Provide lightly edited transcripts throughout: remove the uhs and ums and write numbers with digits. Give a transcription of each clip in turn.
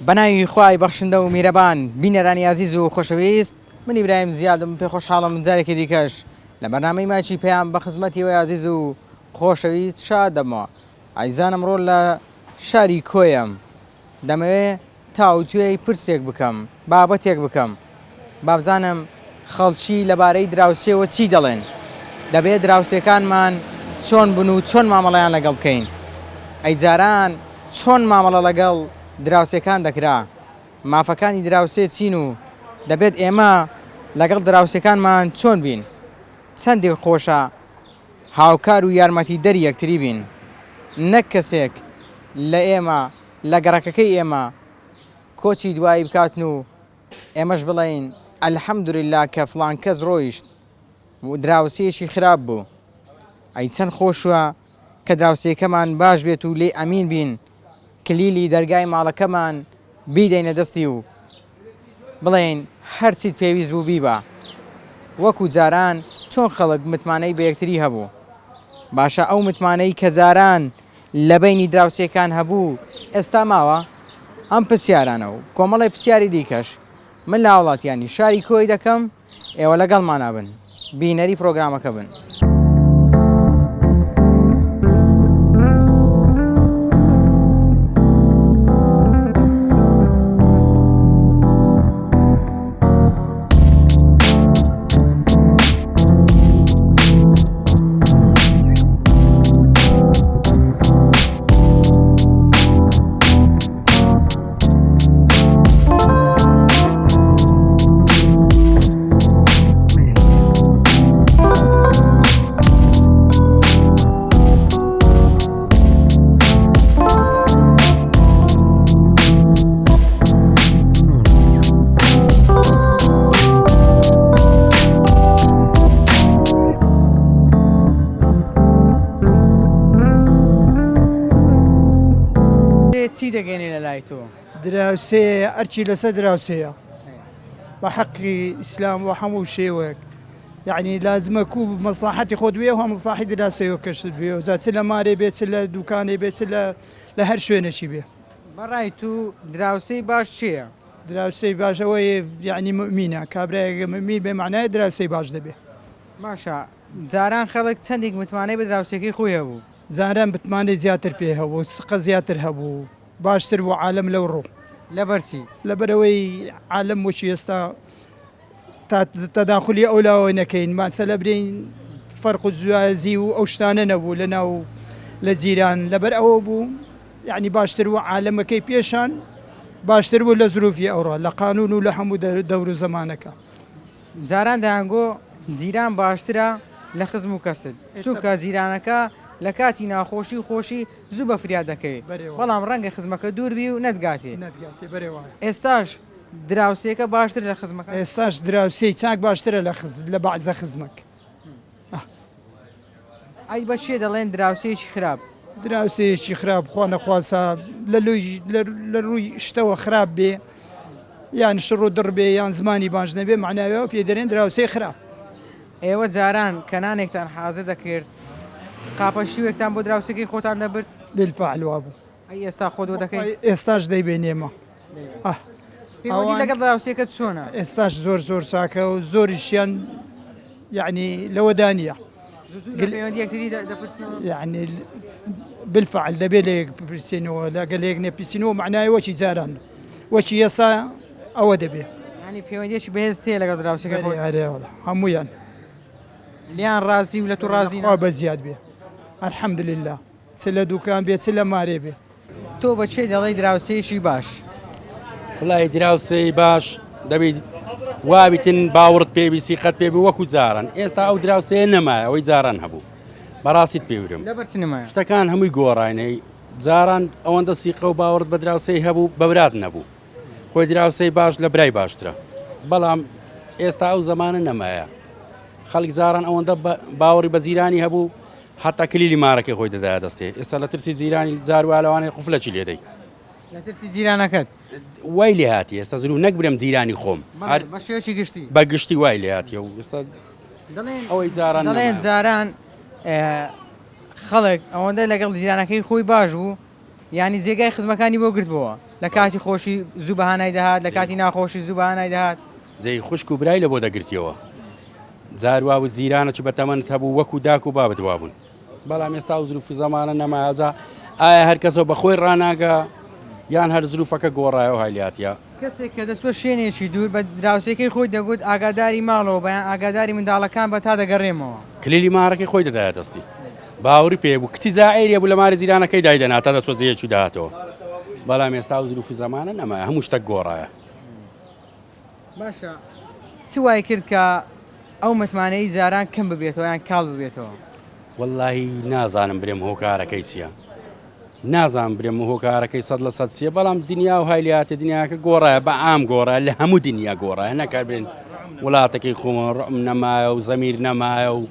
بەناوی خوای بەخشندە و میرەبان بینەرانی ئازیز و خۆشەویست من ئیبراهیم زیادم پێ خۆشحاڵم جارێکی دیکەش لە بەرنامەی ماچی پەیام بە خزمەتی ئێوەی ئازیز و خۆشەویست شاد دەبمەوە ئازیزان ئەمڕۆ لە شاری کۆیەم دەمەوێ تاوتوێی پرسێک بکەم، بابەتێک بکەم، بابزانم خەڵکی لەبارەی دراوسێوە چی دەڵێن، دەبێ دراوسێکانمان چۆن بن و چۆن مامەڵەیان لەگەڵ بکەین؟ ئەی جاران چۆن مامەڵە لەگەڵ دراوسێکان دەکرا؟ مافەکانی دراوسێ چین و دەبێت ئێمە لەگەڵ دراوسێکانمان چۆن بین؟ چەندێک خۆشە هاوکار و یارمەتیدەری یەکتری بین، نەک کەسێک لە ئێمە لە گەڕەکەکەی ئێمە کۆچی دوایی بکاتن و ئێمەش بڵێین الحمدللە کە فڵان کەس ڕۆیشت و دراوسێیەکی خراپ بوو. ئەی چەند خۆشە کە دراوسێکەمان باش بێت و لێی ئەمین بین، کلیلی دەرگای ماڵەکەمان بیدەینە دەستی و بڵێین هەرچیت پێویست بوو بیبە. وەکو جاران چۆن خەڵک متمانەی بە یەکتری هەبوو. باشە ئەو متمانەی کە جاران لە بەینی دراوسێکان هەبوو ئێستا ماوە؟ ئەم پرسیارانە و کۆمەڵێ پرسیاری دیکەش من لە هاوڵاتیانی شاری کۆی دەکەم، ئێوە لەگەڵمانا بن بینەری پرۆگرامەکە بن. چی دەگەێنێ لە لای تۆ؟ دراوسێ ئەرکی لەسەر دراوسێیە بە حەقی ئیسلام و هەموو شێوەیەک یعنی لازمە کو مەسڵاحەتی خۆت بێ و هەم مەسڵاحی دراوسێیەکەشت بێ و جا چ لە مارێ بێ چ لە دوکانێ بێ چ لە لە هەر شوێنێکی بێ. بەڕای تو دراوسێی باش کێیە؟ دراوسێی باش ئەوەیە یعنی موئمینە کابرایەک موئمین بێ مەعنای دراوسێی باش دەبێ. باشە جاران خەڵک چەندێک متمانەی بە دراوسێکەی خۆی هەبوو؟ جاران متمانەی زیاتر پێ هەبوو سقە زیاتر هەبوو باشتر بوو عالەم لەو ڕوو. لەبەر چی؟ لەبەرئەوەی عالەم وەکی ئێستا تا تەداخلی ئەو لاوە نەکەین ماسەلە برێین فەرق و جیاوازی و ئەو شتانە نەبوو لە ناو لە جیران لەبەر ئەوە بوو یعنی باشتر بوو عالەمەکەی پێشان باشتر بوو لە زروفی ئەوڕۆ لە قانون و لە هەموو دەور و زەمانەکە. جاران دەیانگۆ جیران باشترە لە خزم و کەست چونکە جیرانەکە لە کاتی ناخۆشی و خۆشی زوو بە فریات دەکەوی بەڵام ڕەنگە خزمەکە دوور بی و نەتگاتێ ئێستاش دراوسێکە باشترە لە خزمەکە. ئێستاش دراوسێی چاک باشترە لە خز لە بەعزە خزمەک. ئەی بە کێ دەڵێن دراوسێیەکی خراپ؟ دراوسێیەکی خراپ خوا نەخواسا لە لۆی لە ڕووی شتەوە خراپ بێ یان شڕ و دڕ بێ یان زمانی باش نەبێ معناوی ئەو پێ دەرێن دراوسێی خراپ. ئێوە جاران کە نانێکتان حازر دەکرد قاپە شیوێکتان بۆ دراوسێکەی خۆتان دەبرد؟ بالفعل وابوو. ئەی ئێستا خۆت بۆ دەکەی؟ ئێستاش دەیبەین ئێمە. پەیوەندی لەگەڵ دراوسێکەت چۆنە؟ ئێستاش زۆر زۆر چاکە و زۆریشیان یعنی لەوەدا نییە. پەیوەندی یەکتری دەپرسنەوە؟ یعنی بالفعل دەبێت لە یەک بپرسینەوە لەگەل لە یەک نەپرسینەوە معنای وەکی جاران وەکی ئێستا ئەوە دەبێ. یعنی پەیوەندیەکی بەهێز تێ لەگەڵ دراوسێکە خۆت؟ ئەرێ وەڵا هەموویان. لیان ڕازی و لە تو ڕازی؟ خوا بەزیاد بێ الحمدلله چ لە دوکان بێ چ لە مارێ بێ. تۆ بە کێ دەڵێی دراوسێیەکی باش؟ وڵی دراوسێی باش دەبی وابیتن باوەڕت پێبی سیقەت پێبی وەکو جاران ئێستا ئەو دراوسێ نەمایە ئەوەی جاران هەبوو بەڕاستیت پێ برم لەبەر چ نەمایە؟ شتەکان هەمووی گۆڕاینەی جاران ئەوەندە سیقە و باوەڕت بە دراوسێی هەبوو بە برات نەبوو خۆی دراوسێی باش لە برای باشترە بەڵام ئێستا ئەو زەمانە نەمایە خەڵک جاران ئەوەندە باوەڕی بە جیرانی هەبوو حەتا کلیلی مارەکەی خۆی دەدایە دەستێ ئێستا لە ترسی جیرانی جار وا لەوانەیە قفلەکی لێ دەی. لە ترسی جیرانەکەت؟ وای لێ هاتیە ئێستا زروو نەک برێم جیرانی خۆم هەر بە شێوەیەکی گشتی بە گشتی وای لێ هاتیە و ئێستا دەڵێن ئەوەی جاران دەڵێن نەمایە. جاران خەڵک ئەوەندە لەگەڵ جیرانەکەی خۆی باش بوو. یانی جێگای خزمەکانی بۆ گرتبۆوە لە کاتی خۆشی زوو بە هانای دەهات لە کاتی ناخۆشی زوو بە هانای دەهات. جێی خوشک و برای لە بۆ دەگرتیەوە جار وابوو جیرانە چ بە تەمەنت هەبوو وەکو داک و بابت وابوون بەڵام ئێستا ئەو زروف و زەمانە نەمایە جا ئایا هەر کەسەوە بە خۆی ڕاناگا یان هەر زروفەکە گۆڕایەوە های لاتیە. کەسێک کە دەچووە شوێنێکی دوور بە دراوسێکەی خۆی دەگوت ئاگاداری ماڵەوە بە یان ئاگاداری منداڵەکان بە تا دەگەڕێمەوە. کلیلی مارەکەی خۆی دەدایە دەستی. باوەڕی پێ بوو کچی زاعیریە بوو لە ماری جیرانەکەی دایدەنا تا دەچووە جێیەکی و دەهاتەوە. بەڵام ئێستا ئەو زروف و زەمانە نەمایە هەموو شتەک گۆڕایە. باشە چ وای کرد کە ئەو متمانەی جاران کەم ببێتەوە یان کاڵ ببێتەوە؟ وەڵاهی نازانم برێم هۆکارەکەی چییە نازانم برێم هۆکارەکەی 100% چییە بەڵام دنیا و هایلیاتە دنیاکە گۆڕایە بە عام گۆڕایە لە هەموو دنیا گۆڕایە نەکار برێن وڵاتەکەی خۆمە ڕم نەمایە و زەمیر نەمایە و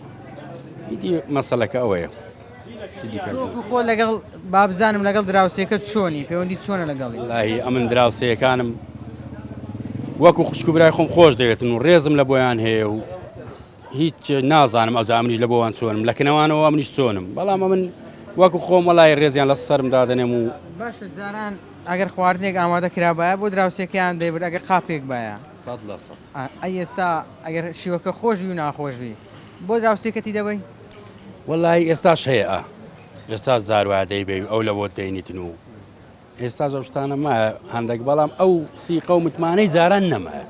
ئیدی مەسەلەکە ئەوەیە وەکو خۆ لەگەڵ بابزانم لەگەڵ دراوسێکە چۆنی پەیوەندی چۆنە لەگەڵی وەڵاهی ئەمن دراوسێیەکانم وەکو خوشک و برای خۆم خۆش دەوێتن و ڕێزم لە بۆیان هەیە و هیچ نازانم ئەوجا منیش لە بۆوان چۆنم لە کنەوانەوە منیش چۆنم بەڵام ئەمن وەکو خۆم وەڵای ڕێزیان لە سەرم دادەنێم و باشە جاران ئەگەر خواردنێک ئامادە کرابایە بۆ دراوسێکەیان دەیبرد ئەگەر قاپێک بایە 100%. ئەی ئێستا ئەگەر شیوەکە خۆش بی و ناخۆش بی بۆ دراوسێکەتی دەبەی؟ وەڵایی ئێستاش هەیە ئا ئێستا جار وایە دەیبەی و ئەو لە بۆت دەینیتن و ئێستاش ئەو شتانە مایە هەندێک بەڵام ئەو سیقە و متمانەی جاران نەمایە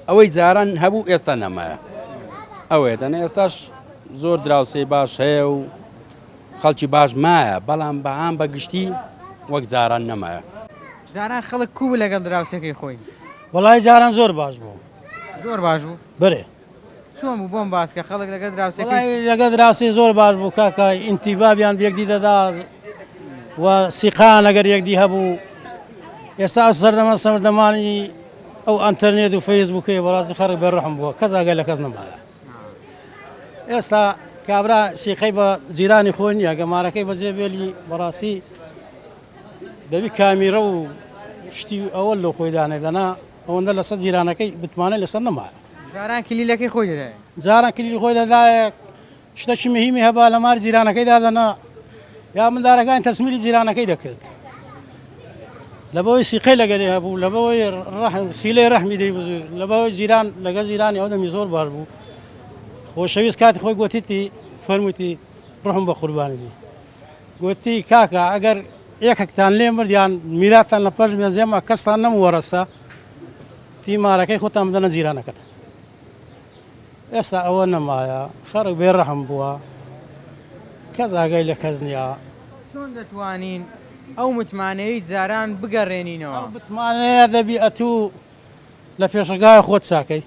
ئەوەی جاران هەبوو ئێستا نەمایە ئەوەیە دەنە ئێستاش زۆر دراوسێ باش هەیە و خەڵکی باش مایە بەڵام بەعام بە گشتی وەک جاران نەمایە. جاران خەڵک کوو بوو لەگەڵ دراوسێکەی خۆی؟ وەڵایی جاران زۆر باش بوو. زۆر باش بوو؟ بەرێ. چۆن بوو بۆم باس کە خەڵک لەگەڵ دراوسێکەی لەگەڵ دراوسێ زۆر باش بوو کاکە ئینتیبابیان بەیەکدی دەدا و سیقان لەگەر یەکدی هەبوو ئێستا ئەو سەردەمە سەردەمانی ئەو ئەتەرنێت و فەیسبووکەیە بەڕاستی خەڵک بێڕەحم بووە کەس ئاگای لە کەس نەمایە ئێستا کابرا سیقەی بە جیرانی خۆی نییە گەمارەکەی بەجێ بێلی بەڕاستی دەبی کامیرە و شتی ئەوە لۆ خۆی دانێ دەنا ئەوەندە لەسەر جیرانەکەی بتمانەی لەسەر نەمایە. جاران کلیلەکەی خۆی دەدایە. جاران کلیلی خۆی دەدایە شتەکی مهیمی هەبا لە مار جیرانەکەی دادەنا یا مندارەکانی تەسمیلی جیرانەکەی دەکرد لەبەوەی سیقەی لەگەری هەبوو لەبەوەی ڕەحم سیلەی ڕەحمی دەی بزور لەبەوەی جیران لەگە جیرانی ئەو دەمی زۆر باش بوو خۆشەویست کاتی خۆی گوتیتی فەرمووتی ڕحم بە قوربانی بی گوتی کاکە ئەگەر یەکێکتان لێ مرد یان میراتان لە پەش مێزێمە کەستان نەموەرەسە تیمارەکەی خۆتان بدەنە جیرانەکەتان ئێستا ئەوە نەمایە خەڵک بێ ڕەحم بووە کەس ئاگای لە کەس نییە. چۆن دەتوانین ئەو متمانەیەی جاران بگەڕێنینەوە؟ ئەو متمانەیە دەبی ئەتوو لە پێشەگای خۆت چاکەی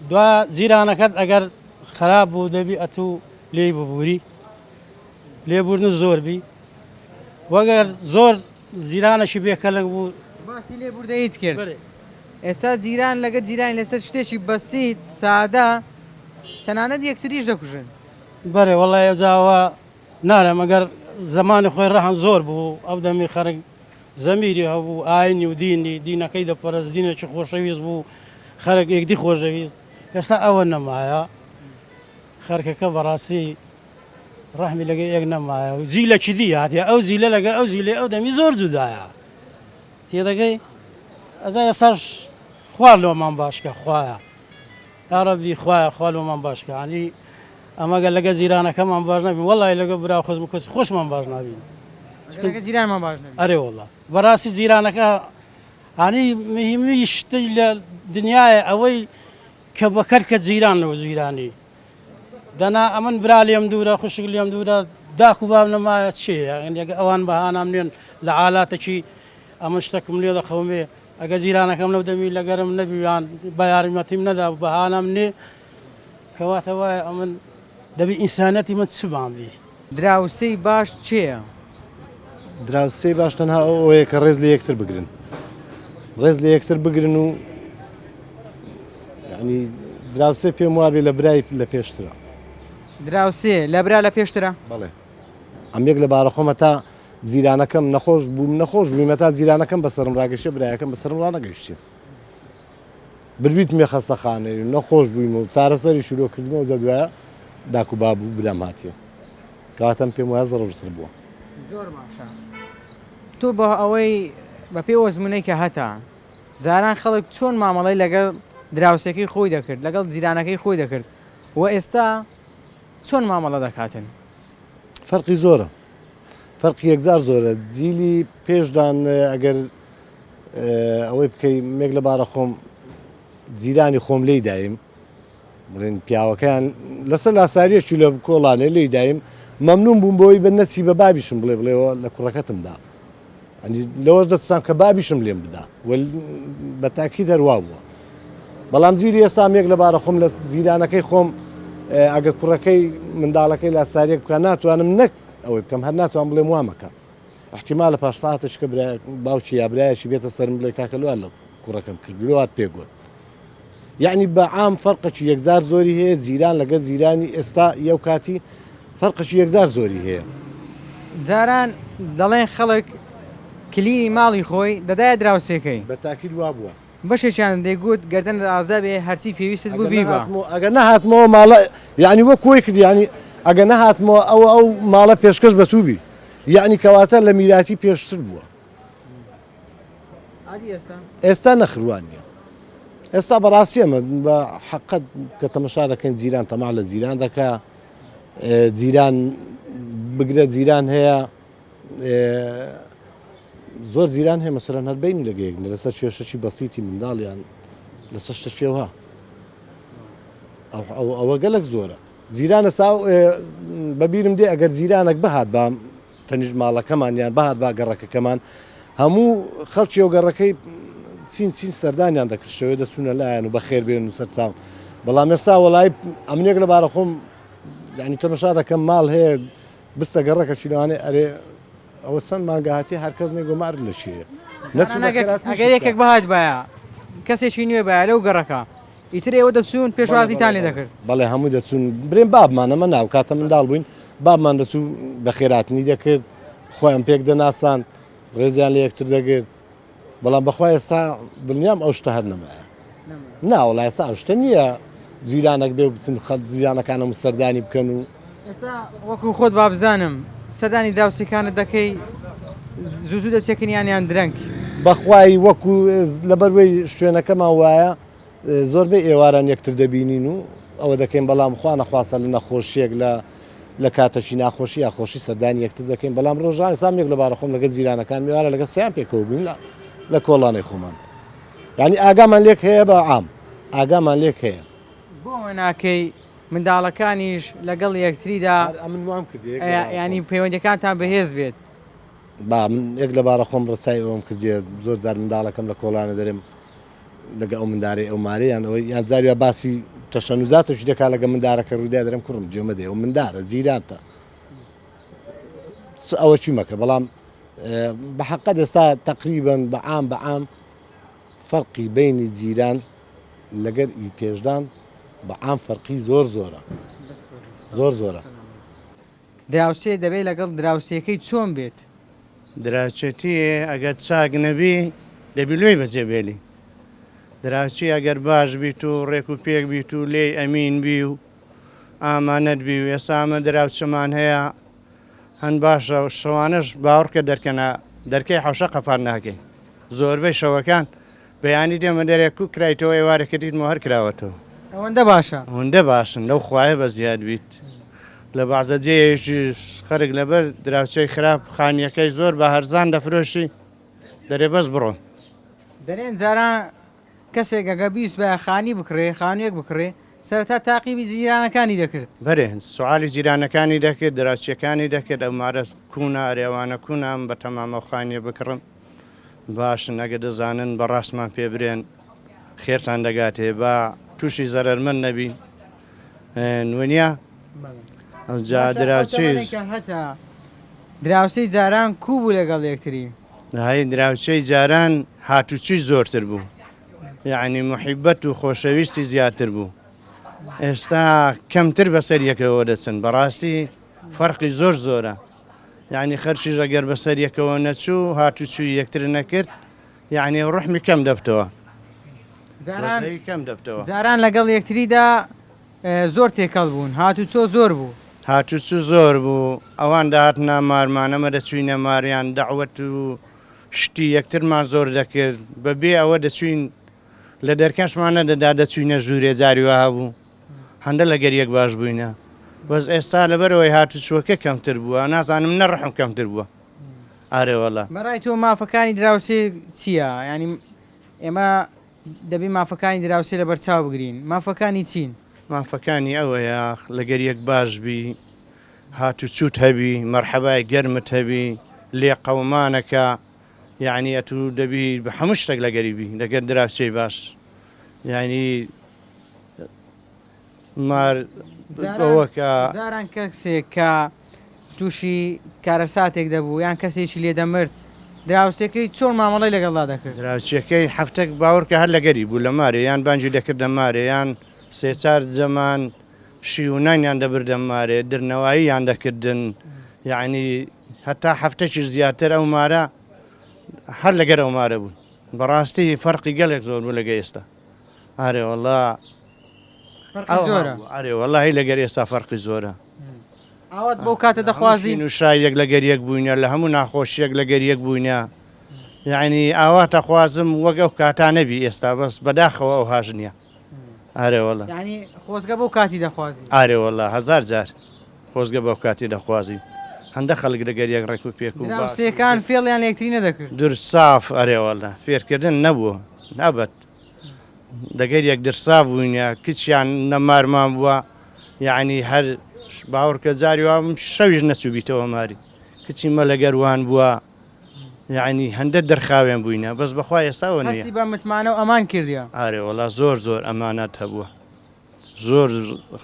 دوا جیرانەکەت ئەگەر خراپ بوو دەبی ئەتوو لێی ببووری لێبوردن زۆر بی وەگەر زۆر جیرانەکی بێ کەلک بوو. باسی لێبوردەییت کرد ئێستا جیران لەگەر جیرانی لەسەر شتێکی بەسیت سادە تەنانەت یەکتریش دەکوژن. بەرێ وەڵای ئەوجا ئەوە نارێم ئەگەر زەمانی خۆی ڕەحم زۆر بوو ئەو دەمی خەرک زەمیری هەبوو ئاینی و دینی دینەکەی دەپەرست دینێکی خۆشەویست بوو خەرک یەکدی خۆشەویست ئێستا ئەوە نەمایە خەرکەکە بەڕاستی ڕەحمی لەگە یەک نەمایە و جیلەکی دی هاتیە ئەو جیلە لەگە ئەو جیلەی ئەو دەمی زۆر جودایە تێدەگەی ئەزا ئێستاش خوا لۆمان باشکە خوایە یاڕەبی خوایە خوا لۆمان باشکە عنی ئەمەگە لەگە جیرانەکەمان باش نەبین وەڵی لەگە برا خزم و کەس خۆشمان باش نابین لەگە جیرانمان باش نەبین ئەرێ وەڵا بەڕاستی جیرانەکە عنی مهمی شتی لە دنیاە ئەوەی کە بەکەر کە جیران لەو جیرانی دەنا ئەمن برا لێم دوورە خوشک لێم دوورە داک و باب نەمایە چێ یەک ئەوان بە هانام نێن لە عالاتەکی ئەمن شتەکم لێ دەقەومێ ئەگە جیرانەکەم لەو دەمی لەگەرم نەبیوان بە یارمەتیم نەدا بە هانام نێ کەواتە وایە ئەمن دەبی ئینسانەتی من چمان بی. دراوسێی باش کێیە؟ دراوسێی باش تەنها ئەوەیە کە ڕێز لە یەکتر بگرن ڕێز لە یەکتر بگرن و یعنی دراوسێ پێم وابێ لە برای لە پێشترە. دراوسێ لە برا لە پێشترە؟ بەڵێ ئەم یەک لە بارە خۆمە تا جیرانەکەم نەخۆش بووم نەخۆش بوویمە تا جیرانەکەم بەسەرم ڕاگەشێ برایەکەم بەسەرم ڕانەگەیشتێ بردویتمە خەستەخانەی و نەخۆش بوویم و چارەسەری شروع کردمەوە جا دوایە داک و باب و برام هاتیە کەواتە من پێم وایە زەڕورتر بووە. زۆر باشە. تۆ بە ئەوەی بە پێی ئەزموونەی کە هەتە جاران خەڵک چۆن مامەڵەی لەگەڵ دراوسێکەی خۆی دەکرد لەگەڵ جیرانەکەی خۆی دەکرد و ئێستا چۆن مامەڵە دەکاتن؟ فەرقی زۆرە فەرقی یەکجار زۆرە جیلی پێشدان ئەگەر ئەوەی بکەی مێک لە بارە خۆم جیرانی خۆم لی دایم بڵێن پیاوەکەیان لەسەر لاساریەکی لە کۆڵانێ لی دایم مەمنون بووم بۆی بە نەچی بە بابیشم بڵێ بڵێەوە لە کوڕەکەتم دا لەوەش دەتسام کە بابیشم لێم بدا بە تاکی دەروا بووە بەڵام جیلی ئێستا یەک لەبارە خۆم لە جیرانەکەی خۆم ئەگە کوڕەکەی منداڵەکەی لاساریەک بکە ناتوانم نەک ئەوەی بکەم هەر ناتوان بڵێم وامەکە احتیمالە پاش ساعتێک کە باوکی یا برایەکی بێتە سەرم بڵێ کاکە لوار لە کوڕەکەم کرد لوات پێ گوت یعنی بە عام فەرقێکی یەکجار زۆری هەیە جیران لەگەر جیرانی ئێستا یەو کاتی فەرقێکی یەکجار زۆری هەیە. جاران دەڵێن خەڵک کلیلی ماڵی خۆی دەدایە دراوسێکەی. بە تاکید وابووە. بەشێکیان دەیگوت گەردنت ئازا بێ هەرچی پێویستت بوو بیبە. ئەگەر نەهاتمەوە ماڵە یعنی وەک وەی کرد یعنی ئەگەر نەهاتمەوە ئەوە ئەو ماڵە پێشکەش بە توو بی یعنی کەواتە لە میراتی پێشتر بووە. ئێستا نەخروان نییە ئێستا بەڕاستی ئەمە بە حقت کە تەمەشا دەکەن جیران تەما لە جیران دەکا جیران بگرە جیران هەیە زۆر جیران هەیە مەسەرەن هەر بینی لەگە یەک لەسەر کێشەکی بەسیتی منداڵیان لەسەر شتەکیەوە ئەوە گەلک زۆرە جیرانە سا بەبیرم دێ ئەگەر جیرانێک بهات بام تەنیشت ماڵەکەمان یان بهات با گەڕەکەکەمان هەموو خەڵکی و گەڕەکەی چین چین سەردانیان دەکرد شەوێ دەچوونە لایەن و بەخێر بێن و سەرچاو بەڵام ئێستا وەڵای ئەمنێک لەبارە خۆم یعنی تەمەشا دەکەم ماڵ هەیە بستە گەڕەکە چیلوانێ ئەرێ ئەوە چەند مانگە هاتی هەرکەس نەیگۆ مارد لە چیە ئەگەر یەکێک بهات باە کەسێکی نوێ باە لەو گەڕەکە ئیتر ئێوە دەچوون پێشوازیتان لێ دەکرد؟ بەڵێ هەموو دەچوون برێن بابمان ئەمە ناو کاتە منداڵ بووین بابمان دەچوو بەخێراتنی دەکرد خۆیان پێک دەناساند ڕێزیان لە یەکتر دەگرت بەڵام بەخوا ئێستا دڵنیام ئەو شتە هەر نەمایە ناوەڵا ئێستا ئەو شتە نییە جیرانێک بێ بچن خەڵک جیرانەکانم سەردانی بکەن و ئێستا وەکو خۆت بابزانم سەردانی دراوسێکانت دەکەی زوو زوو دەچێکن یان یان درەنگ؟ بەخوای وەکو لەبەروەی شوێنەکەمان وایە زۆربەی ئێواران یەکتر دەبینین و ئەوە دەکەین بەڵام خوا نەخواستە لە نەخۆشیەک لە لە کاتەکی ناخۆشی یا خۆشی سەردانی یەکتر دەکەین بەڵام ڕۆژان سام یەک لەبارە خۆم لەگەڵ جیرانەکان میوارە لەگەڵ سیان پێکەوە بووین لە لە کۆڵانەی خۆمان یعنی ئاگامان لێک هەیە بە عام ئاگامان لێک هەیە. بۆ ئەوە ناکەی منداڵەکانیش لەگەڵ یەکتریدا هەر ئەمن وام کردیە یەک لەبارە یانی خۆم. پەیوەندیەکانتان بەهێز بێت. با من یەک لەبارە خۆم ڕەچای ئەوەم کردیە زۆر جار منداڵەکەم لە کۆڵانە دەرێم لەگە ئەو مندارەی ئەو مارەی یان ئەوەی یان جاری وا باسی تەشەنوزاتێکی دەکا لەگە مندارەکە ڕوویدا دەرێم کوڕم جێ مەدەی ئەو مندارە جیرانتە چ ئەوە چی مەکە بەڵام بە حەقەت ئێستا تقریبا بە عام بە عام فەرقی بینی جیران لەگەر ئی پێشدان بە عام فەرقی زۆر زۆرە زۆر زۆرە. دراوسێ دەبێ لەگەڵ دراوسێکەی چۆن بێت؟ دراوچێتی ئەگەر چاک نەبی دەبی لۆی بەجێ بێلی دراوچی ئەگەر باش بیت و ڕێک و پێک بیت و لێی ئەمین بی و ئامانەت بی و ئێستا ئەمە دراوچەمان هەیە هەن باشە و شەوانەش باوەڕکە دەرکەنە دەرکەی حەوشە قەپات ناکەی زۆربەی شەوەکان بەیانی دێمە دەرێ کو کرایتەوە ئێوارە کە دیتمەوە هەر کراوەتەوە. ئەوەندە باشە. ئەوەندە باشن لەو خوایە بە زیاد بیت لە بەعزە جێیەکیش خەرک لەبەر دراوسێی خراپ خانیەکەی زۆر بە هەرزان دەفرۆشی دەرێ بەس بڕۆن. دەرێن جاران کەسێک ئەگەر بیویستبایە خانی بکڕێ خانوویەک بکڕێ سەرەتا تاقیبی جیرانەکانی دەکرد. بەرێ سوعالی جیرانەکانی دەکرد دراوسێکانی دەکرد ئەو مارە کوونە ئەرێ ئەوانە کوونە ئەم بەتەمام ئەو خانیە بکڕم. باشن ئەگەر دەزانن بە ڕاستمان پێ برێن خێرتان دەگاتێ با تووشی زەرەرمەند نەبین ونیا ئەوجا دراوچێ هەتا دراوسێی جاران کوو بوو لەگەڵ یەکتری؟ هەی دراوچەی جاران هاتوچوی زۆرتر بوو یعنی محیبەت و خۆشەویستی زیاتر بوو ئێستا کەمتر بەسەر یەکەوە دەچن بەڕاستی فەرقی زۆر زۆرە یانی خەرچیش ئەگەر بەسەر یەکەوە نەچوو هاتوچوی یەکتر نەکرد یانی ڕحمی کەم دەبتەوە جاران کەم دەبتەوە جاران لەگەڵ یەکتریدا زۆر تێکەڵ بوون هاتوچۆ زۆر بوو. هاتوچو زۆر بوو ئەوان دەهاتنە مارمان ئەمە دەچوینە ماریان دەعوەت و. شتی یەکترمان زۆر دەکرد بە بێ ئەوە دەچوین لە دەرکەشمان نەدەدا دەچوینە ژوورێ جاری وا هەبوو هەندە لەگەر یەک باش بووینە بەس ئێستا لەبەرەوەی هاتوچوەکە کەمتر بووە نازانم نە ڕەحم کەمتر بووە ئارێ وەڵا. بەڕای تۆ مافەکانی دراوسێ چییە؟ یانی ئێمە دەبی مافەکانی دراوسێ لەبەرچاو بگرین مافەکانی چین؟ مافەکانی ئەوەیە لەگەر یەک باش بی هاتوچوت هەبی مەرحەبای گەرمت هەبی لێقەومانەکە یەعنی ئەتوو دەبی بە هەموو شتێک لەگەری بی لەگەر دراوسێی باش یەعنی مار ئەوە کە جاران کەسێک کە تووشی کارەساتێک دەبوو یان کەسێکی لێ دەمرد دراوسێکەی چۆن مامەڵەی لەگەڵدا دەکرد؟ دراوسێکەی هەفتەک باوەڕکە هەر لەگەری بوو لە مارێ یان بانگی دەکردە مارێ یان سێ چار زەمان شیو و نانیان دەبردە مارێ درنەواییان دەکردن یەعنی هەتا هەفتەکیش زیاتر ئەو مارە هەر لەگەر ئەو مارە بوون بەڕاستی فەرقی گەلێک زۆر بوو لەگە ئێستا ئارێ وەڵا فەرقی زۆرە ئارێ وەڵاهی لەگەر ئێستا فەرقی زۆرە ئاوات بەو کاتە دەخوازی و شایەک لەگەر یەک بووینە لە هەموو ناخۆشیەک لەگەر یەک بووینە یعنی ئاواتە خوازم وەک ئەو کاتانە بی ئێستا بەس بەداخەوە ئەو هاش نییە ئارێ وەڵا یعنی خۆزگە بەو کاتی دەخوازی ئارێ وەڵا هەزار جار خۆزگە بەو کاتی دەخوازی هەندە خەڵک لەگەر یەک ڕێک و پێک و باش دراوسێکان فێڵیان لە یەکتری نەدەکرد در ساف ئەرێ وەڵا فێرکردن نەبوو ئەبەد دەگەر یەک در ساف بووینە کچیان نەمارمان بووە یعنی هەر باوەڕکە جاری وام شەویش نەچووبیتەوە ماری کچی مە لەگەر وان بووە یەعنی هەندە دەرخاوێن بووینە بەس بەخوا ئێستا وە نیە. هەستی بە متمانە و ئەمان کردیە. ئارێ وەڵا زۆر زۆر ئەمانات هەبووە زۆر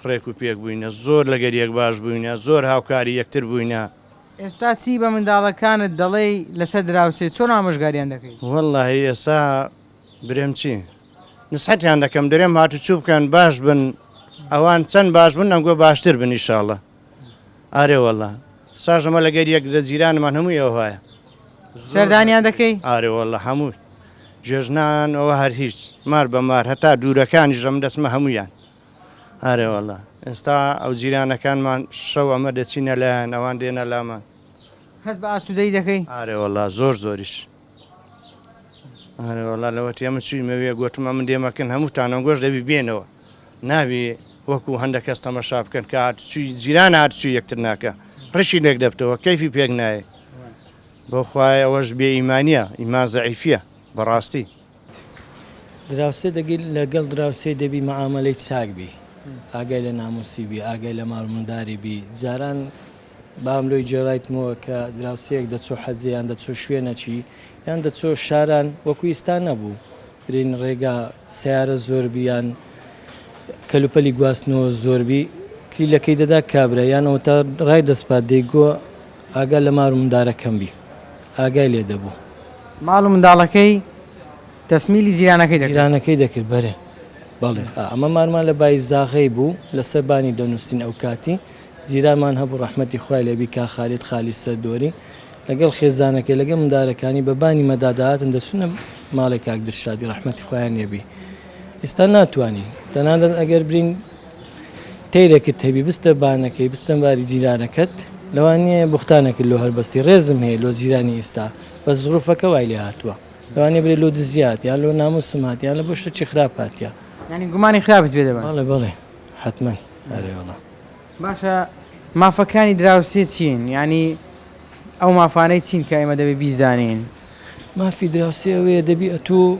ڕێک و پێک بووینە زۆر لەگەر یەک باش بووینە زۆر هاوکاری یەکتر بووینە. ئێستا چی بە منداڵەکانت دەڵێی لەسەر دراوسێ چۆن ئامۆژگاریان دەکەی؟ وەڵاهی ئێستا برێم چی نسحەتیان دەکەم دەرێم هاتوچوو بکەن باش بن ئەوان چەند باش بن ئەمگۆ باشتر بن ئیشاڵڵا. ئارێ وەڵا ساش ئەمە لەگەر یەک لە جیرانمان هەمووی ئەوهایە سەردانیان دەکەی؟ ئارێ وەڵا هەموو جێژنان ئەوە هەر هیچ مار بە مار هەتا دوورەکانیش ئەم دەچمە هەموویان ئارێ وەڵا ئێستا ئەو جیرانەکانمان شەو ئەمە دەچینە لایان ئەوان دێنە لامان هەست بە ئاسوودەیی دەکەی؟ ئارێ وەڵا زۆر زۆریش ئارێ وەڵا لەوەتی ئەمن چوویمە وێ گۆتم ئەمن دێمەکن هەمووتانم گۆش دەبی بێنەوە نابی وەکو هەندە کەس تەمەشا بکەن کە هاتوچوی جیران هاتوچوی یەکتر ناکە ڕشی لێک دەبتەوە کەیفی پێک نایێ بۆ خوایە ئەوەش بێ ئیمانیە ئیمان زەعیفیە بەڕاستی. دراوسێ دەگی لەگەڵ دراوسێ دەبی مەعامەلەی چاک بی ئاگای لە ناموسی بی ئاگای لە ماڵ منداری بی جاران بام لۆی گێڕایتمەوە کە دراوسێیەک دەچۆ حەجێ یان دەچۆ شوێنەکی یان دەچۆ شاران وەکو ئیستا نەبوو برین ڕێگا سیارە زۆر بی یان کەلوپەلی گواستنەوە زۆر بی کلیلەکەی دەدا کابرا یان ئەوە تا ڕای دەسپات دەیگۆ ئاگا لە مار و مندارەکەم بی ئاگای لێ دەبوو. ماڵ و منداڵەکەی تەسمیلی جیرانەکەی دەکرد. جیرانەکەی دەکرد بەرێ بەڵێ ئەمە مارمان لە بایزاغەی بوو لەسەر بانی دەنووستین ئەو کاتی جیرانمان هەبوو ڕەحمەتی خوای لێ بی کاک خالید خالی سەردۆری لەگەڵ خێزانەکەی لەگەڵ مندارەکانی بە بانی مەدا دەهاتن دەچونە ماڵێ کاک درشادی ڕەحمەتی خوایان لێ بی ئێستا ناتوانی تەنانەت ئەگەر برین تەیرێکت هەبی بستە بانەکەی بستە باری جیرانەکەت لەوانەیە بوختانێکت لۆ هەربەستی ڕێزم هەیە لۆ جیرانی ئیستا بەس زروفەکە وای لێ هاتووە لەوانەیە برێ لۆ دزیات یان لۆ ناموسم هات یان لە بۆ شتێکی خراپ هاتیە یانی گومانی خراپت پێ دەبەن بەڵێ بەڵێ حەتمەن ئەرێ وەڵا. باشە مافەکانی دراوسێ چین؟ یانی ئەو مافانەی چین کە ئێمە دەبێ بیزانین؟ مافی دراوسێ ئەوەیە دەبی ئەتوو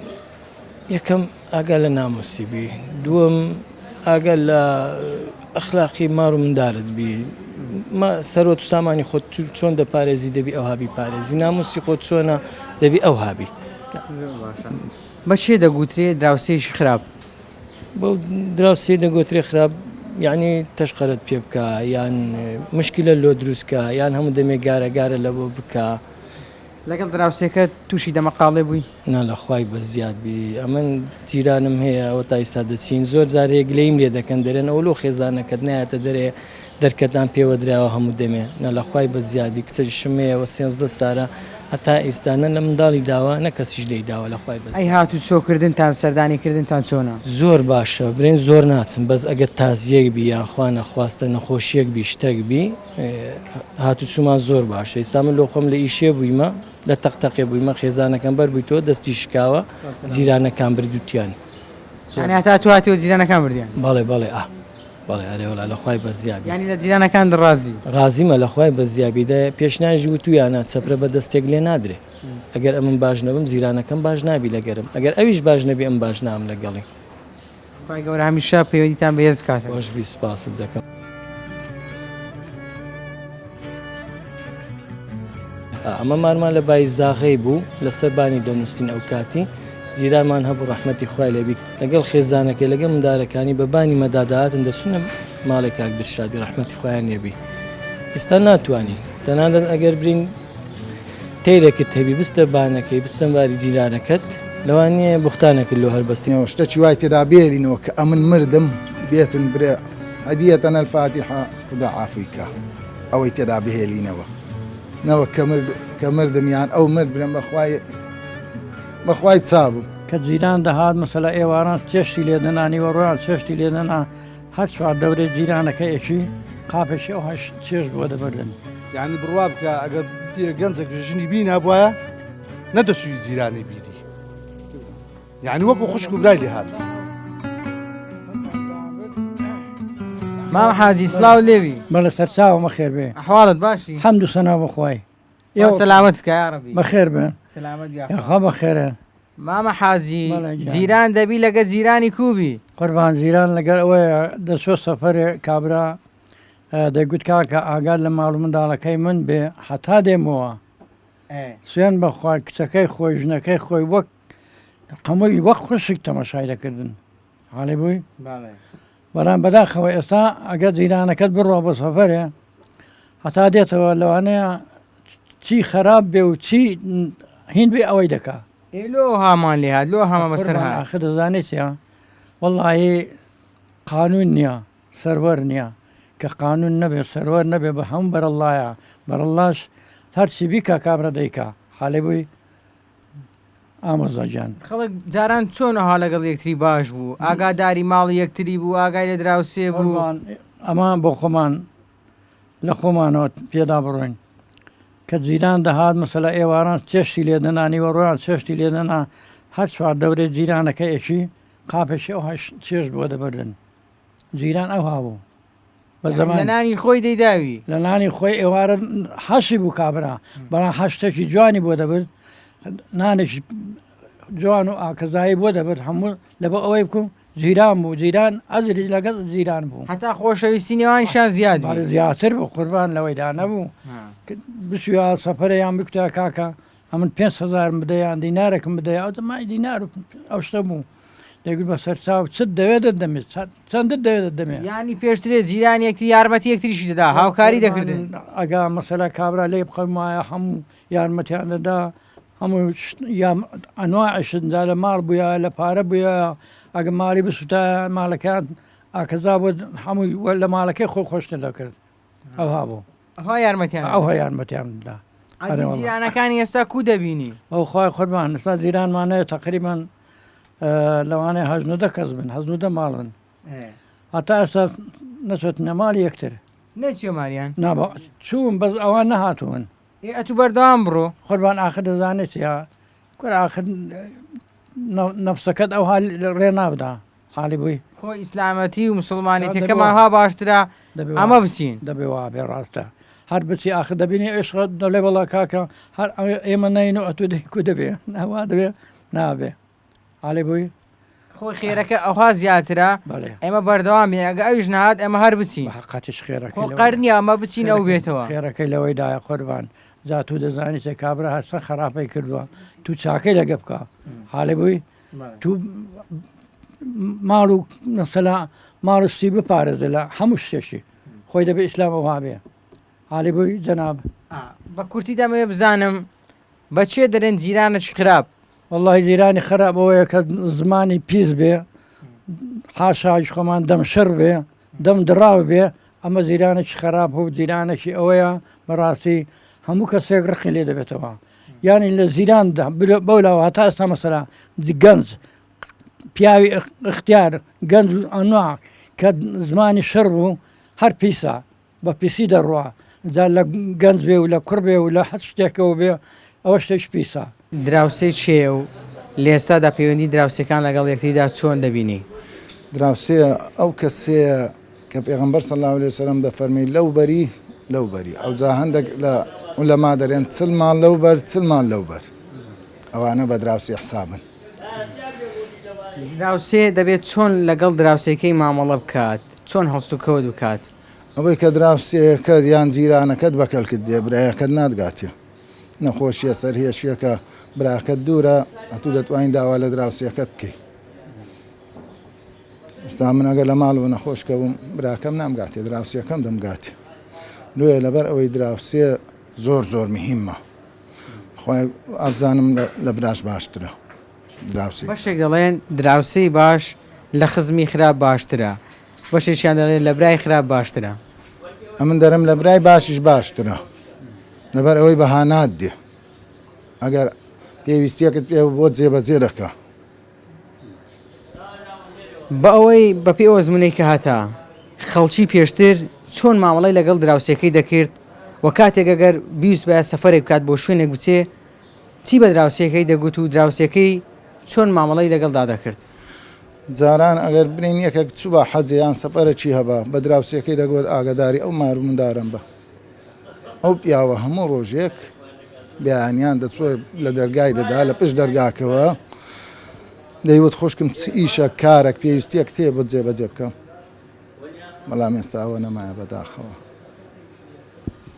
یەکەم ئاگا لە ناموسی بی دووەم ئاگا لە ئەخلاقی مار و مندارت بی سەرۆت و سامانی خۆت چۆن دەپارێزی دەبی ئەوها بیپارێزی ناموسی خۆت چۆنە دەبی ئەوها بی. بە کێ دەگوترێ دراوسێیەکی خراپ؟ بەو دراوسێ دەگۆترێ خراپ یعنی تەشقەرت پێ بکە یان مشکلە لۆ دروستکە یان هەموو دەمێ گارە گارە لە بۆ بکە. لەگەڵ دراوسێکە تووشی دەمەقاڵێ بووی؟ نا لە خوای بە زیاد بی ئەمن جیرانم هەیە ئەوە تا ئیستا دەچین زۆر جار هەیە گلەییم لێ دەکەن دەرێن ئەوە لۆ خێزانەکەت نایەتە دەرێ دەرکەتان پێوە دراوە هەموو دەمێ نا لە خوای بە زیاد بی کچەکیشم هەیە ئەوە سێنزدە سارە هەتا ئیستا نە لە منداڵی داوە نە کەسیش لێی داوە لە خوای بە ئەی هات و چۆ کردنتان سەردانی کردنتان چۆنە؟ زۆر باشە برێن زۆر ناچم بەس ئەگەر تازیەک بی یان خوا نەخواستە نەخۆشیەک بی شتەک بی هات و چومان زۆر باشە ئیستا من لۆ خۆم لە ئیشێ بوویمە. لە تەق تەقێ بوویمە خێزانەکەم بەر بوویتەوە دەستی شکاوە جیرانەکان بردوتیان. یانی هەتا تۆ هاتیەوە جیرانەکان بردیان؟ بەڵێ بەڵێ ئا بەڵێ ئەرێ وەڵا لە خوای بەزیابی. یانی لە جیرانەکان ڕازی؟ ڕازیمە لە خوای بەزیابی دە پێشناژ وتویانە چەپرە بە دەستێک لێ نادرێ ئەگەر ئەمن باش نەبم جیرانەکەم باش نابی لەگەرم ئەگەر ئەویش باش نەبی ئەم باش نام لەگەڵی. خوای گەورە هەمیشە پەیوەندیتان بەهێز بکاتەوە. خۆش بی سوپاست دەکەم. ئەمە مارمان لە بای زاغەی بوو لەسەر بانی دەنووسین ئەو کاتی جیرانمان هەبوو ڕەحمەتی خوای لێبی لەگەڵ خێزانەکەی لەگەڵ مندارەکانی بە بانی مەدا دەهاتن دەچوونە ماڵێ کاک درشادی ڕەحمەتی خوایان لێبی ئێستا ناتوانی تەنانەت ئەگەر برین تەیرێکت هەبی بستە بانەکەی بستە باری جیرانەکەت لەوانەیە بوختانێکت لۆ هەر بەستی. شتەکی وای تێدا بێرینەوە کە ئەمن مردم بێتن برێ هەدیەتەن الفاتحە خودا عافوی کا ئەوەی تێدا بهێلینەوە نەوە کە مرد کە مردم یان ئەو مرد برێم بەخوای بەخوای چابم. کە جیران دەهات مەسەلە ئێواران چێشتی لێ دەنا نیوەڕۆیان چێشتی لێ دەنا هەر چوار دەورەی جیرانەکە یەکی قاپێکی ئەو هەش چێژ بۆ دەبردن. یانی بڕوا بکە ئەگەر گەنجێک ژنی بینا بواە نەدەچووی جیرانی بیری یعنی وەکو خوشک و برای لێ هات. مام حاجی سلااو لێوی بەڵێ سەرچاوە مەخێر بێ ئەحواڵت باشی حەمد و سەنا بەخوای ئێوە سەلامەت کە یاڕەبی بەخێر بن سەلامەت یاخوا بەخێرە مامە حاجی جیران دەبی لەگە جیرانی کوبی؟ قوربان جیران لەگەر ئەوەیە دەچۆ سەفەرێ کابرا دەیگوت کاکە ئاگات لە ماڵ و منداڵەکەی من بێ هەتا دێمەوە سوێن بەخوا کچەکەی خۆی ژنەکەی خۆی وەک هەمووی وەک خوشک تەمەشای دەکردن حاڵی بووی بەڵام بەداخەوە ئێستا ئەگەر جیرانەکەت بڕوا بۆ سەفەرێ هەتا دێتەوە لەوانەیە چی خراپ بێ و چی هین بێ ئەوەی دەکا ئێ لۆ هامان لێ هات لۆ هەمە بەسەر هات ئاخر دەزانێت چیە وەڵی قانون نییە سەروەر نییە کە قانون نەبێ سەروەر نەبێ بە هەموو بەرەڵایە بەرەڵاش هەرچی بیکا کابرا دەیکا حاڵی بووی ئامۆزا گیان. خەڵک جاران چۆن ئەوها لەگەڵ یەکتری باش بوو ئاگاداری ماڵی یەکتری بوو ئاگای لە دراوسێ بوو. قوربان ئەمە بۆ خۆمان لە خۆمانەوە پێدا بڕۆین کە جیران دەهات مەسەلە ئێواران چێشتی لێ دەنا نیوەڕۆیان چێشتی لێ دەنا هەر چوار دەورەی جیرانەکە یەکی قاپێکی ئەوها چێشت بۆ دەبردن جیران ئەوها بوو. بە زەمان لە نانی خۆی دەیداوی. لە نانی خۆی ئێوارە حەشی بوو کابرا بەڵام حەش شتێکی جوانی بۆ دەبرد نانێکی جوان و ئاکەزایی بۆ دەبرد هەموو لەبە ئەوەی بکەم جیران بوو جیران ئەزری لەگەڵ جیران بوو هەتا خۆشەویستی نێوانیشان زیاد بێ. زیاتر بوو قوربان لەوەیدا نەبوو بچووە سەفەرەیان بکوتە کاکە ئەمن 5هزارم بدە یان دینارێکم بدە ئەو دەمای دینار و ئەو شتە بوو دەیگوت بە سەرچاو چت دەوێت دەتدەمێ چەندت دەوێت دەتدەمێ. یانی پێشترێ جیران یەکتری یارمەتی یەکتریشی دەدا هاوکاری دەکردن. ئەگا مەسەلە کابرا لێی بقەومایە هەموو یارمەتیان دەدا هەموو ئەنواعی شت جا لە ماڵ بووە لە پارە بووە ئەگە ماڵی بسووتایە ماڵەکەیان ئاکەزا بۆ هەمووی لە ماڵەکەی خۆی خۆشتر دەکرد ئەوها بوو. ئەوها یارمەتیان ئەوها یارمەتیان دەدا. ئەدی جیرانەکانی ئێستا کو دەبینی؟ ئەو خوای قوربان ئێستا جیرانمان هەیە تەقریبەن لەوانەیە هەژنودە کەس بن هەژنودە ماڵن هەتا ئێستا نەچۆتنە ماڵی یەکتر نەچیە ماریان نا چوون بەس ئەوان نەهاتوون ئێ ئەتوو بەردەوام بڕۆ قوربان ئاخر دەزانێت چیە کورە ئاخر نەفسەکەت ئەوها ڕێ نابدا حاڵی بووی. خۆ ئیسلامەتی و موسڵمانێتیەکەمان ها باشترە ئەمە بچین. دەبێ وابێ ڕاستە هەر بچی ئاخر دەبینی عیشق دەڵێ وەڵا کاکە هەر ئێمە نین و ئەتوو دەی کو دەبێ وا دەبێ نابێ حاڵی بووی. خۆی خێرەکە ئەوها زیاترە ئێمە بەردەوام بین ئەگە ئەویش نەهات ئێمە هەر بچین حقەتیش خێرەکەی خۆ قەر نییە ئەمە بچین ئەو بێتەوە خێرەکەی لەوەیدایە قوربان جا تو دەزانی چێ کابرا هەرچەند خەراپەی کردووە تو چاکەی لەگە بکە حاڵی بووی تو ماڵ و مەسەلا ماڵ و شتی بپارێزە لە هەموو شتێکی خۆی دەبێ ئیسلام ئەوها بێ حاڵی بووی جەناب بە کورتی دەمەوێ بزانم بە چێ دەرێن جیرانێکی خراپ؟ وەڵڵاهی جیرانی خراپ ئەوەیە کە زمانی پیس بێ حاشاش خۆمان دەم شڕ بێ دەم دڕاو بێ ئەمە جیرانێکی خراپ و جیرانێکی ئەوەیە بەڕاستی هەموو کەسێک ڕقی لێ دەبێتەوە یانی لە زیراندا بەولاوە هەتا ئێستا مەسەلا گەنج پیاوی اختیار گەنج و ئەنوا کە زمانی شڕ بوو هەر پیسە بە پیسی دەڕوا جا لە گەنج بێ و لە کوڕ بێ و لە هەر شتێکەوە بێ. ئەوە شتێکی پیسە. دراوسێ کێیە و لە ئێستادا پەیوەندی دراوسێکان لەگەڵ یەکتریدا چۆن دەبینی؟ دراوسێ ئەو کەسەیە کە پێغەمبەر صلی اللە علیە وسلم دەفەرمی لەو بەری لەو بەری ئەوجا هەندێک لە عولەما دەرێن چل ماڵ لەو بەر چل ماڵ لەو بەر ئەوانە بە دراوسێ حسابن. دراوسێ دەبێت چۆن لەگەڵ دراوسێکەی مامەڵە بکات؟ چۆن هەڵسوکەوت بکات؟ ئەوەی کە دراوسێکەت یان جیرانەکەت بەکەلکت دێ برایەکەت ناتگاتێ. نەخۆشیە سەرهێشیەکە براکەت دوورە ئەتوو دەتوانین داوا لە دراوسێکەت بکەی. ئێستا من ئەگەر لە ماڵەوە نەخۆش کەوم براکەم نامگاتێ دراوسێکەم دەمگاتێ. لۆیە لەبەر ئەوەی دراوسێ زۆر زۆر مهمە. خوای ئەزانم لە براش باشترە دراوسێ. بەشێک دەڵێن دراوسێی باش لە خزمی خراپ باشترە، بەشێکیان دەڵێن لە برای خراپ باشترە. ئەمن دەرم لە برای باشیش باشترە لەبەر ئەوەی بە هانات دێ ئەگەر پێویستیەکت پێ بۆت جێبەجێ دەکا. بە ئەوەی بە پێی ئەو ئەزموونەی کە هەتە، خەڵکی پێشتر چۆن مامەڵەی لەگەڵ دراوسێکەی دەکرد و کاتێک ئەگەر بیوستبایە سەفەرێک بکات بۆ شوێنێک بچێ چی بە دراوسێکەی دەگوت و دراوسێکەی چۆن مامەڵەی لەگەڵدا دەکرد؟ جاران ئەگەر برین یەکێک چوبا حەجێ یان سەفەرەکی هەبا بە دراوسێکەی دەگوت ئاگەداری ئەو مار و مندارەم بە. ئەو پیاوە هەموو ڕۆژێک بەیانیان دەچوە لە دەرگای دەدا لە پشت دەرگاکەوە دەیوت خوشکم چ ئیشە کارێک پێویستیەک تێ بۆ جێبەجێ بکەم بەڵام ئێستا ئەوە نەمایە بەداخەوە.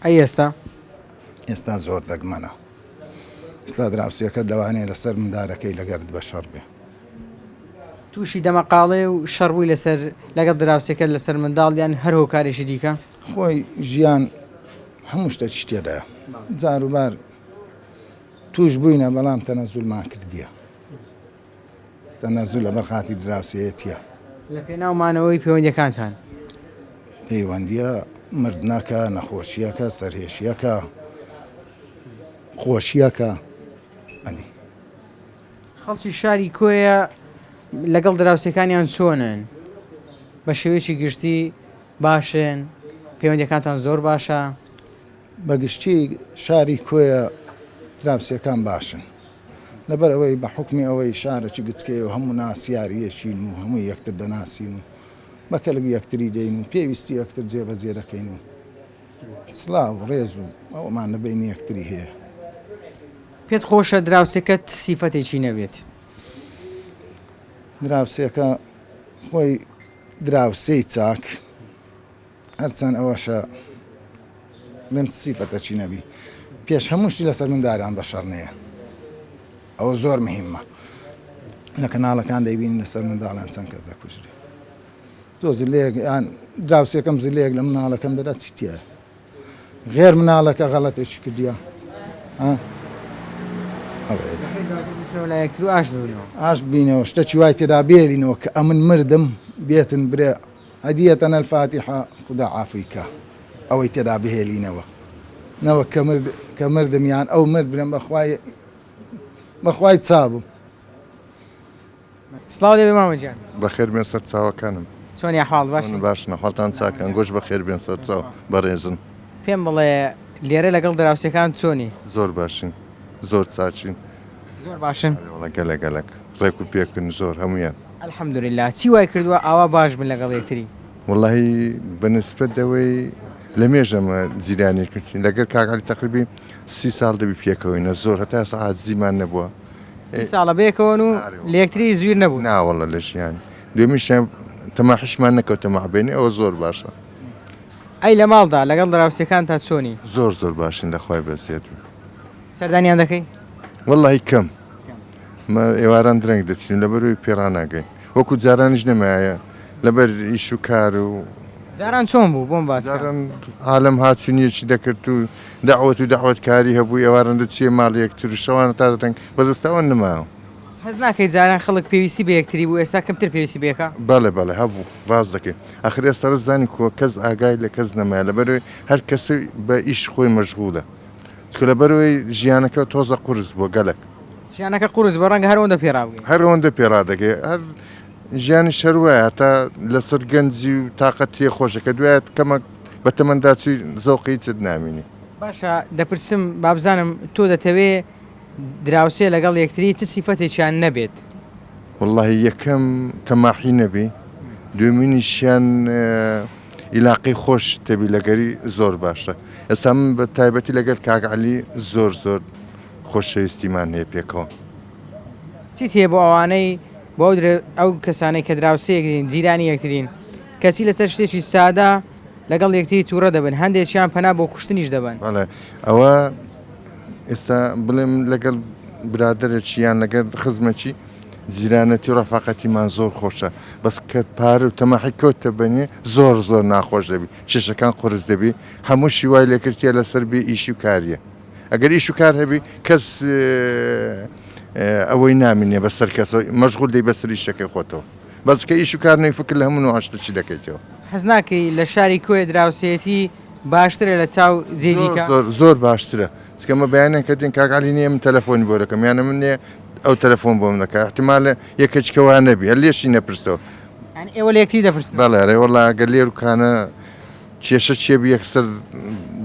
ئەی ئێستا؟ ئێستا زۆر دەگمەنە. ئێستا دراوسێکەت لەوانەیە لەسەر مندارەکەی لەگەرت بەشەڕ بێ. تووشی دەمەقاڵێ و شەڕ بووی لەسەر لەگەڵ دراوسێکەت لەسەر منداڵ یان هەر هۆکارێکی دیکە؟ خۆی ژیان هەموو شتێکی تێدایە جاروبار توش بووینە بەڵام تەنەزولمان کردیە تەنەزول لەبەر خاتی دراوسێیەتیە. لە پێناو مانەوەی پەیوەندیەکانتان. پەیوەندیە مردنەکە نەخۆشیەکە سەرهێشیەکە خۆشیەکە ئەدی. خەڵکی شاری کۆیە لەگەڵ دراوسێکانیان چۆنن؟ بە شێوەیەکی گشتی باشن؟ پەیوەندیەکانتان زۆر باشە؟ بە گشتی شاری کۆیە دراوسێکان باشن لەبەر ئەوەی بە حوکمی ئەوەی شارەکی گچکەیە و هەموو ناسیاری یەکین و هەموو یەکتر دەناسین و بە کەلک یەکتری دێین و پێویستی یەکتر جێبەجێ دەکەین و سڵاو و ڕێز و ئەوەمان لە بەینی یەکتری هەیە. پێت خۆشە دراوسێکەت چ سیفەتێکی نەبێت؟ دراوسێکە خۆی دراوسێی چاک هەرچەند ئەوەشە بڵێم چ سیفەتەکی نەبی پێش هەموو شتی لەسەر منداران بەشەڕ نەیە ئەوە زۆر مهمە لە کەناڵەکان دەیبینین لەسەر منداڵان چەند کەس دەکوژرێ تۆ زلەیەک یان دراوسێکەم زلەیەک لە مناڵەکەم دەدا چی تایە غێر مناڵەکە غەڵەتێکی کردیە ئاش بینەوە شتەکی وای تێدا بێرینەوە کە ئەمن مردم بێتن برێ هەدیەتەن الفاتحە خودا عافوی کا ئەوەی تێدا بهێلینەوە نەوەک کە مرد کە مردم یان ئەو مرد برێم بەخوای بەخوای چابوو. سڵاو لێبێ مامە گیان. بەخێر بێن سەر چاوەکانم. چۆنی ئەحواڵ باشی؟ باشن حاڵتان چاکە ئەنگۆش بەخێر بێن سەر چاو بەڕێزن. پێم بڵێ لێرە لەگەڵ دراوسێکان چۆنی؟ زۆر باشین زۆر چاکین. زۆر باشن؟ ئەرێ وەڵا گەلە گەلەک ڕێک و پێکن زۆر هەموویان. الحمدللە چی وای کردووە ئاوا باش بن لەگەڵ یەکتری؟ وەڵاهی بە نسبەت ئەوەی لە مێژەمە جیرانی کردین لەگەر کاک عەلی تەقریبی سی ساڵ دەبی پێکەوەینە زۆر هەتا ئێستا عاجزیمان نەبووە. سی ساڵە بەیەکەوەن و لە یەکتری زویر نەبوون؟ ناوەڵا لە ژیان دوێمیشیان تەماحیشمان نەکەوتە مابەینی ئەوە زۆر باشە. ئەی لە ماڵدا لەگەڵ دراوسێکانتا چۆنی؟ زۆر زۆر باشین لە خوای بەزیاد بێ. سەردانیان دەکەی؟ وەڵاهی کەم مە ئێواران درەنگ دەچین لەبەرەوەی پێڕاناگەین وەکو جارانیش نەمایە لەبەر ئیش و کار و جاران چۆن بوو بۆم باس کە. جاران عالەم هاتوونیەکی دەکرد و دەعوەت و دەعوەتکاری هەبوو ئێواران دەچیە ماڵی یەکتر و شەوانە تا درەنگ بەس ئێستا ئەوە نەماوە. هەست ناکەی جاران خەڵک پێویستی بە یەکتری بوو ئێستا کەمتر پێویستی بە یەکە؟ بەڵێ بەڵێ هەبوو ڕاست دەکەی ئاخر ئێستا زانی کووە کەس ئاگای لە کەس نەمایە لەبەرئەوەی هەر کەسەی بە ئیش خۆی مەشغوڵە. چونکە لەبەرئەوەی ژیانەکە تۆزە قورس بووە گەلەک. ژیانەکە قورس بووە ڕەنگە هەر ئەوەندە پێ ڕابگەی. هەر ئەوەندە پێ ڕادەگەی هەر ژیانیش هەر وایە هەتا لەسەر گەنجی و تاقەت تێ خۆشە کە دوایە کەمەک بە تەمەندا چووی زەوقی هیچت نامینی. باشە دەپرسم بابزانم تۆ دەتەوێ. دراوسێ لەگەڵ یەکتری چ سیفەتێکیان نەبێت؟ وەڵاهی یەکەم تەماحی نەبی دوێمینیشیان ئیلاقەی خۆش تەبی لەگەری زۆر باشە ئێستا من بە تایبەتی لەگەر کاک عەلی زۆر زۆر خۆشەویستیمان هەیە پێکەوە. چیت هەیە بۆ ئەوانەی بۆ ئەو کەسانەی کە دراوسێ یەکترین جیرانی یەکترین کەچی لەسەر شتێکی سادە لەگەڵ یەکتری تووڕە دەبن هەندێکیان پەنا بۆ کوشتنیش دەبەن؟ بەڵێ ئەوە ئێستا بڵێم لەگەڵ برادەرێکی یان لەگەڵ خزمێکی جیرانەتی و ڕەفاقەتیمان زۆر خۆشە بەس کە پارە و تەماحی کەوتە بەنێ زۆر زۆر ناخۆش دەبی کێشەکان قورس دەبی هەمووشی وای لێکردیە لەسەر بێ ئیشی و کاریە ئەگەر ئیش و کار هەبی کەس ئەوەی نامینێ بەسەر کەسەوە مەشغول دەی بەسەر ئیشەکەی خۆتەوە بەس کە ئیش و کار نەی فکر لە هەموو نوعە شتەکی دەکەیتەوە. حەز ناکەی لە شاری کۆیە دراوسێیەتی باشترە لە چاو جێی دیکە؟ زۆر زۆر باشترە چونکە ئەمە بەیانیان کە دێن کاک عەلی نییە من تەلەفۆنی بۆ دەکەم یانە من نییە ئەو تەلەفۆن بۆم دەکا ئیحتیمالە یەکێکی کە وا نەبی هەر لێشی نەپرسەوە. یانی ئێوە لە یەکتری دەپرسن؟ بەڵێ ئەرێ وەڵا گەر لێروکانە کێشە چیە بی یەکسەر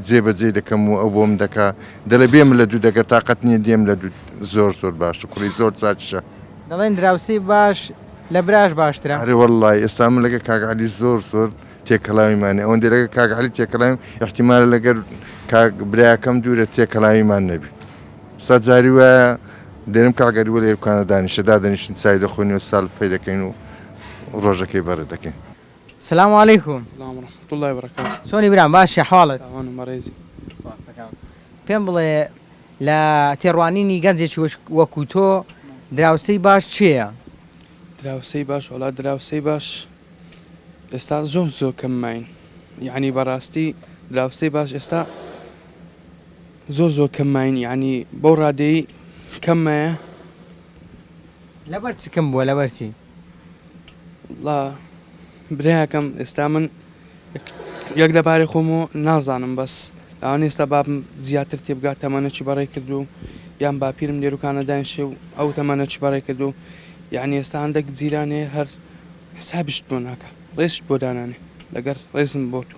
جێ بە جێی دەکەم و ئەو بۆم دەکا دەڵێ بێم لە دوو دەگەر تاقەت نییە دێم لە دوو زۆر زۆر باشە کوڕی زۆر چاکیشە. دەڵێن دراوسێی باش لە براش باشترە. ئەرێ وەڵڵای ئێستا من لەگەر کاک عەلی زۆر زۆر تێکەڵاویمان نیە ئەوەندەی لەگەر کاک عەلی تێکەڵاویم ئیحتیمالە لەگەر کاک براکەم دوورە تێکەڵاویمان نەبی سا جاری وایە دێنم کاک عەلی وەلێ دوکانە دانیشە دادەنیشین چای دەخۆین و سالفەی دەکەین و ڕۆژەکەی بەڕێ دەکەین. سلام علیکم. سلام و رحمة اللە و برکاته. چۆنی برام باشی حاڵت؟ ساوانم بەڕێزی. سپاس دەکەم. پێم بڵێ لە تێڕوانینی گەنجێکی وەکو تۆ دراوسێی باش کێیە؟ دراوسێی باش وەڵا دراوسێی باش ئێستا زۆر زۆر کەم ماین یعنی بەڕاستی دراوسێی باش ئێستا زۆر زۆر کەم ماین یعنی بەو ڕادەی کەم مایە. لەبەر چ کەم بووە لەبەر چی؟ وەڵا برایەکەم ئێستا من یەک لەبارەی خۆم و نازانم بەس لەوانەیە ئێستا بابم زیاتر تێبگات تەمەنەکی بەڕێ کردو یان باپیرم لێروکانە دانیشێ و ئەو تەمەنەکی بەڕێ کردو یعنی ئێستا هەندێک جیرانێ هەر حسابیشت بۆ ناکە ڕێزشت بۆ دانانێ لەگەر ڕێزم بۆ تو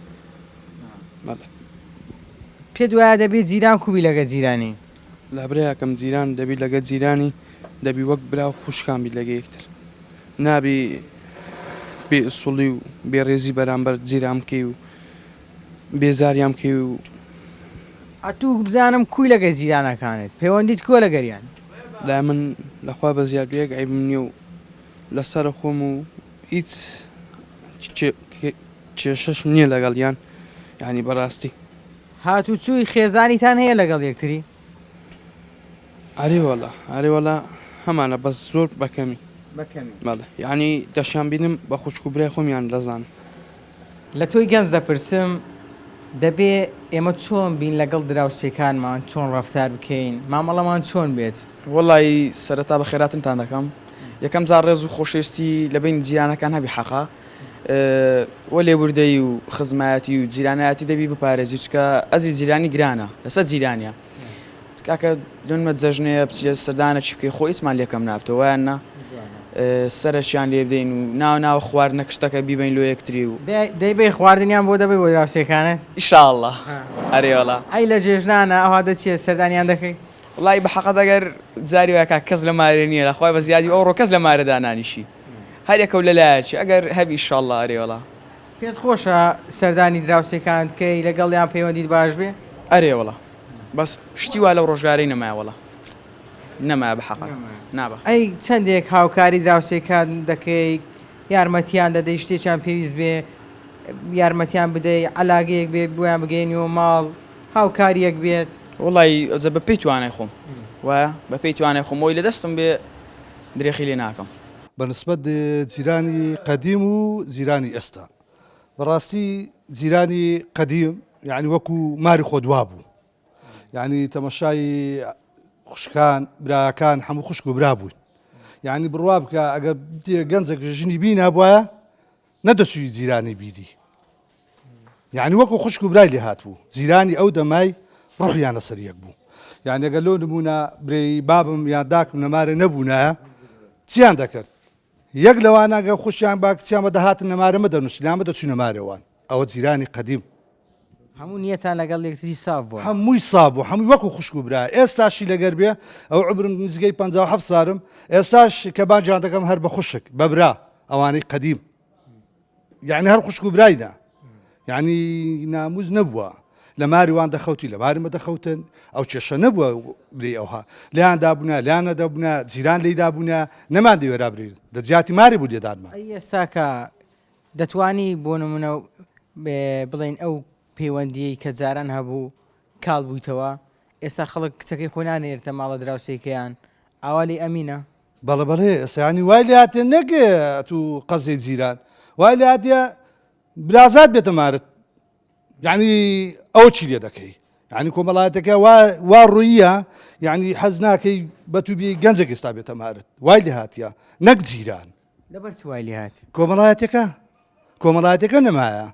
بەڵێ. پێت وایە دەبێ جیران کوبی لەگە جیرانی؟ لا برایەکەم جیران دەبی لەگە جیرانی دەبی وەک برا و خوشکان بیت لەگە یەکتر نابی بێ ئسوڵی و بێ ڕێزی بەرامبەر جیران بکەی و بێزاریان بکەی و. ئەتوو بزانم کوی لەگە جیرانەکانت پەیوەندیت کوە لەگەریان؟ لای من لەخوا بەزیاد یەک عەیبم نیە و لەسەرە خۆم و هیچ کێشەشم نیە لەگەڵیان یانی بەڕاستی. هاتوچوی خێزانیتان هەیە لەگەڵ یەکتری؟ ئەرێ وەڵا ئەرێ وەڵا هەمانە بەس زۆر بەکەمی. بەکەمی. بەڵێ یانی دەشیان بینم بە خوشک و برای خۆمیان دەزانم. لە تۆی گەنج دەپرسم دەبێ ئێمە چۆن بین لەگەڵ دراوسێکانمان چۆن ڕەفتار بکەین مامەڵەمان چۆن بێت؟ وەڵایی سەرەتا بەخێراتنتان دەکەم یەکەم جار ڕێز و خۆشەویستی لە بەینی جیرانەکان هەبی حەقە وە لێبوردەیی و خزمایەتی و جیرانایەتی دەبی بپارێزی چونکە ئەزی جیرانی گرانە لەسەر جیرانە کاکە دونمە جەژنەیە بچیە سەردانەکی بکەی خۆ هیچمان لێکەم نابتەوە وایان نا سەرەکیان لێ بدەین و ناو ناو خواردنە کشتەکە بیبەین لۆ یەکتری و دەی بەی خواردنیان بۆ دەبەی بۆ دراوسێکانت؟ ئیشاڵڵا ئەرێ وەڵا. ئەی لە جێژنانە ئەوها دەچیە سەردانیان دەکەی؟ وەڵایی بە حەقت ئەگەر جاری وایە کاک کەس لە مارێ نییە لە خوای بە زیادی ئەوڕۆ کەس لە مارێ دانانیشی هەر یەکەو لە لایەکی ئەگەر هەبی ئیشاڵڵا ئەرێ وەڵا. پێت خۆشە سەردانی دراوسێکانت کەی لەگەڵیان پەیوەندیت باش بێ؟ ئەرێ وەڵا بەس شتی وا لەو ڕۆژگارەی نەمایە وەڵا نەمایە بە حەقت نا بەخ. ئەی چەندێک هاوکاری دراوسێکان دەکەی یارمەتیان دەدەی شتێکیان پێویست بێ یارمەتیان بدەی عەلاگەیەک بێ بۆیان بگەیەنیەوە ماڵ هاوکاریەک بێت؟ وەڵایی ئەوجا بە پێی توانای خۆم وایە بە پێی توانای خۆم ئەوەی لە دەستم بێ درێخی لێ ناکەم. بە نسبەت جیرانی قەدیم و جیرانی ئێستا بەڕاستی جیرانی قەدیم یعنی وەکو ماری خۆت وابوو یعنی تەمەشای خوشکان براکان هەموو خوشک و برا بووین یعنی بڕوا بکە ئەگەر گەنجێک ژنی بینا بواە نەدەچووی جیرانی بیری یعنی وەکو خوشک و برای لێ هاتبوو جیرانی ئەو دەمای ڕوحیان لەسەر یەک بوو یعنی ئەگەر لۆ نمونە برێی بابم یان داکم نەمارێ نەبوونایە چیان دەکرد یەک لەوانە گە خوشیان با کچیان بە دەهاتن نەمارە مەدەنووسی لامە دەچوو نەمارەوان ئەوە جیرانی قەدیم. هەموو نیەتان لەگەڵ یەکتری ساف بووە. هەمووی ساف بوو هەمووی وەکو خوشک و برا ئێستاشی لەگەر بێ ئەو عومرم نزیکەی 57 سارم ئێستاش کە بانگیان دەکەم هەر بە خوشک بە برا ئەوانەی قەدیم یعنی هەر خوشک و براینە یعنی ناموز نەبووە لە ماری وان دەخەوتی لە مارمە دەخەوتن ئەو کێشە نەبووە بری ئەوها لیان دابوونا لیان نەدەبوونا جیران لی دابوونا نەمان دەوێرا بری لە جیاتی ماری بوو لێدانمان. ئەی ئێستاکە دەتوانی بۆ نمونە بڵێین ئەو پەیوەندیەی کە جاران هەبوو کاڵ بوویتەوە ئێستا خەڵک کچەکەی خۆی نانێرتە ماڵە دراوسێکەیان ئاوا لێی ئەمینە؟ بەڵێ بەڵێ ئێستا یانی وای لێ هاتیە نەک ئەتوو قەزیەی جیران وای لێ هاتیە برازات بێتە مارت یعنی ئەوە چی لێ دەکەی یعنی کۆمەڵایەتەکە وا وا ڕوویە یعنی حەز ناکەی بەتوبی گەنجێک ئێستا بێتە مارت وای لێ هاتیە نەک جیران لەبەر چ وای لێ هات؟ کۆمەڵایەتەکە کۆمەڵایەتەکە نەمایە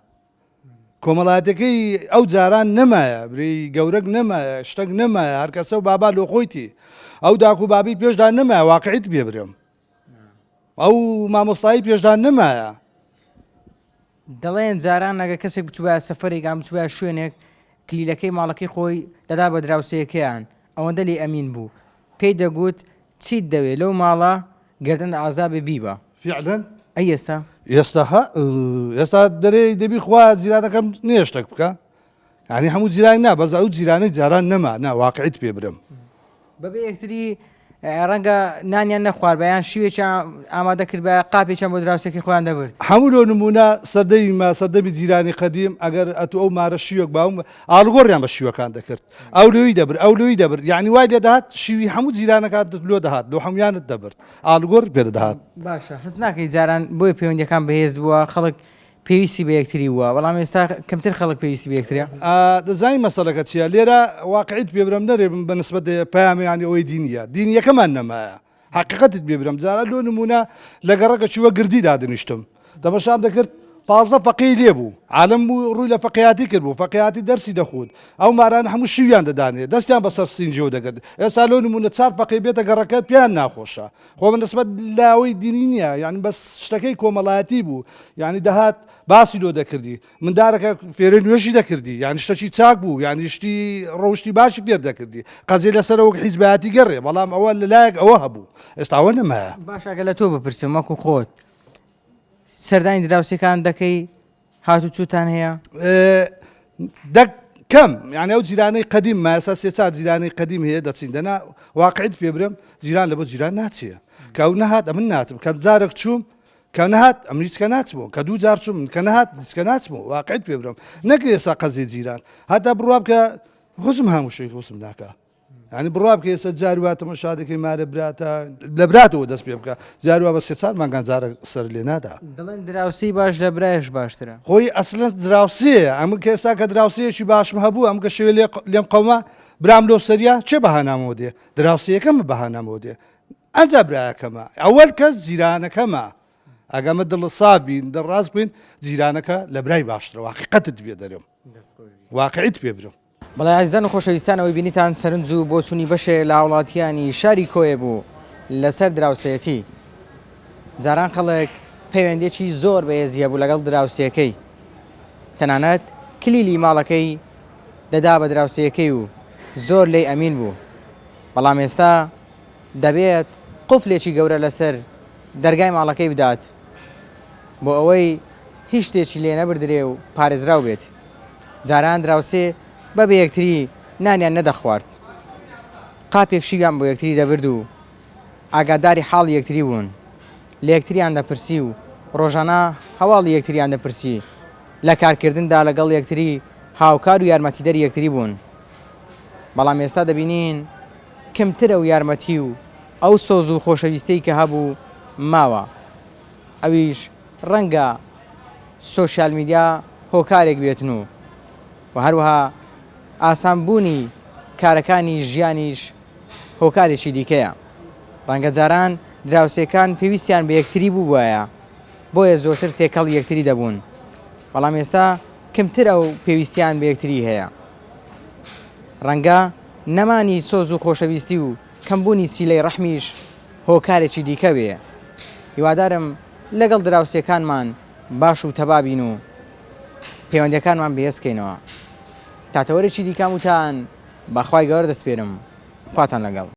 کۆمەڵایەتەکەی ئەو جاران نەمایە بری گەورەک نەمایە شتەک نەمایە هەرکەسە و بابا لۆ خۆیتی ئەو داک و بابی پێشدا نەمایە واقعیت پێ برم ئەو مامۆستایی پێشدا نەمایە. دەڵێن جاران ئەگەر کەسێک بچوبایە سەفەرێک یان بچوبایە شوێنێک کلیلەکەی ماڵەکەی خۆی دەدا بە دراوسێیەکەیان ئەوەندە لێی ئەمین بوو پێی دەگوت چیت دەوێ لەو ماڵە گەردنت ئازا بێ بیبە. فعلا. ئەی ئێستا؟ ئێستا ها ئێستا دەرێی دەبی خوا جیرانەکەم نییە شتێک بکە یعنی هەموو جیران نا بەس ئەو جیرانەی جاران نەما نا واقعیت پێ برم. بەبێ یەکتری ڕەنگە نانیان نەخواردبا یان شیوێکیان ئامادە کردبایە قاپێکیان بۆ دراوسێکەی خۆیان دەبرد. هەموو لۆ نموونە سەردەمی ما سەردەمی جیرانی قەدیم ئەگەر ئەتوو ئەو مارە شیوێک باوم ئاڵوگۆڕیان بە شیوەکان دەکرد ئەو لۆی دەبرد ئەو لۆی دەبرد یعنی وای لێ دەهات شیوی هەموو جیرانەکانت لۆ دەهات لۆ هەموویانت دەبرد ئاڵوگۆڕ پێ دەهات. باشە هەست ناکەی جاران بۆیە پەیوەندیەکان بەهێز بووە خەڵک پێویستی بە یەکتری بووە بەڵام ئێستا کەمتر خەڵک پێویستی بە یەکترە. دەزانی مەسەلەکە چیە لێرە واقعیت پێ برم نەرێ بم بە نسبەت پەیامە یانی ئەوەی دینیە دینیەکەمان نەمایە حەقیقەتت پێ برم جاران لۆ نمونە لە گەڕەکە چووە گردی دادنیشتم تەمەشام دەکرد 15 فەقێی لێ بوو عالم بوو ڕووی لە فەقیاتی کرد بوو فەقیاتی دەرسی دەخوت ئەو ماران هەموو شیویان دەدانێ دەستیان بەسەر سینجەوە دەگرت ئێستا لۆ نمونە چار فەقێ بێتە گەڕەکە پێیان ناخۆشە خۆ بە نسبەت لاوەی دینی نییە یعنی بەس شتەکەی کۆمەڵایەتی بوو یعنی دەهات باسی لۆ دەکردی مندارەکە فێرە نوێژی دەکردی یعنی شتەکی چاک بوو یعنی شتی ڕەوشتی باشی فێر دەکردی قەزیە لەسەر وەک حیزبایەتی گەڕێ بەڵام ئەوە لەلایەک ئەوە هەبوو ئێستا ئەوە نەمایە. باشە ئەگەر لە تۆ بپرسم وەکو خۆت سەردانی دراوسێکان دەکەی هاتوچوتان هەیە؟ دەک کەم یعنی ئەو جیرانەی قەدیم ما ئێستا سێ چار جیرانەی قەدیم هەیە دەچین دەنا واقعیت پێ برم جیران لە بۆ جیران ناچێ کە ئەو نەهات ئەمن ناچم کەم جارێک چووم کە نەهات ئەمن هیچکە ناچمەوە کە دوو جار چووم کە نەهات هیچکە ناچمەوە واقعیت پێ برم نەک ئێستا قەزیە جیران هەتا بڕوا بکە غوزم هەموو شەی غوزم ناکا یانی بڕوا بکە ئێستا جار وا تەمەشا دەکەی مارە براتە لە براتەوە دەست پێ بکە جار وا بە سێ چار مانگان جارە سەر لێ نادا. دەڵێن دراوسێی باش لە برایش باشترە. خۆی ئەسلەن دراوسێیە ئەمن کە ئێستا کە دراوسێیەکی باشم هەبوو ئەم کە شەوێ لێ لێم قەوما برام لۆ سەریە کێ بە هانامەوە دێ دراوسێیەکەمە بە هانامەوە دێ ئەنجا برایەکەمە ئەوەل کەس جیرانەکەمە ئەگەمە دڵ ساف بین دڵ ڕاست بین جیرانەکە لە برای باشترە واقیقەتت پێ دەرێم واقعیت پێ برم. بەڵێ ئازیزان و خۆشەویستان ئەوەی بینیتان سەرنج و بۆچوونی بەشێ لە هاوڵاتیانی شاری کۆیە بوو لەسەر دراوسێتی. جاران خەڵک پەیوەندیەکی زۆر بەهێزی هەبوو لەگەڵ دراوسێکەی تەنانەت کلیلی ماڵەکەی دەدا بە دراوسێکەی و زۆر لێی ئەمین بوو بەڵام ئێستا دەبێت قفلێکی گەورە لەسەر دەرگای ماڵەکەی بدات بۆ ئەوەی هیچ شتێکی لێ نەبردرێ و پارێزراو بێت. جاران دراوسێ بە بێ یەکتری نانیان نەدەخوارد. قاپێک شیریان بۆ یەکتری دەبرد و ئاگاداری حاڵی یەکتری بوون. لە یەکتریان دەپرسی و ڕۆژانە هەواڵی یەکتریان دەپرسی. لە کارکردندا لەگەڵ یەکتری هاوکار و یارمەتیدەری یەکتری بوون. بەڵام ئێستا دەبینین کەمتر ئەو یارمەتی و ئەو سۆز و خۆشەویستیەی کە هەبوو ماوە. ئەویش ڕەنگە سۆشیال میدیا هۆکارێک بێتن و و هەروەها ئاسان بوونی کارەکانی ژیانیش هۆکارێکی دیکەیە. ڕەنگە جاران دراوسێکان پێویستیان بە یەکتری بووبایە بۆیە زۆرتر تێکەڵی یەکتری دەبوون بەڵام ئێستا کەمتر ئەو پێویستیان بە یەکتری هەیە. ڕەنگە نەمانی سۆز و خۆشەویستی و کەمبوونی سیلەی ڕەحمیش هۆکارێکی دیکە بێ. هیوادارم لەگەڵ دراوسێکانمان باش و تەبا بین و پەیوەندیەکانمان بەهێز کەینەوە. تا تەوەرێکی دیکە هەمووتان بە خوای گەورە دەسپێرم. خواتان لەگەڵ.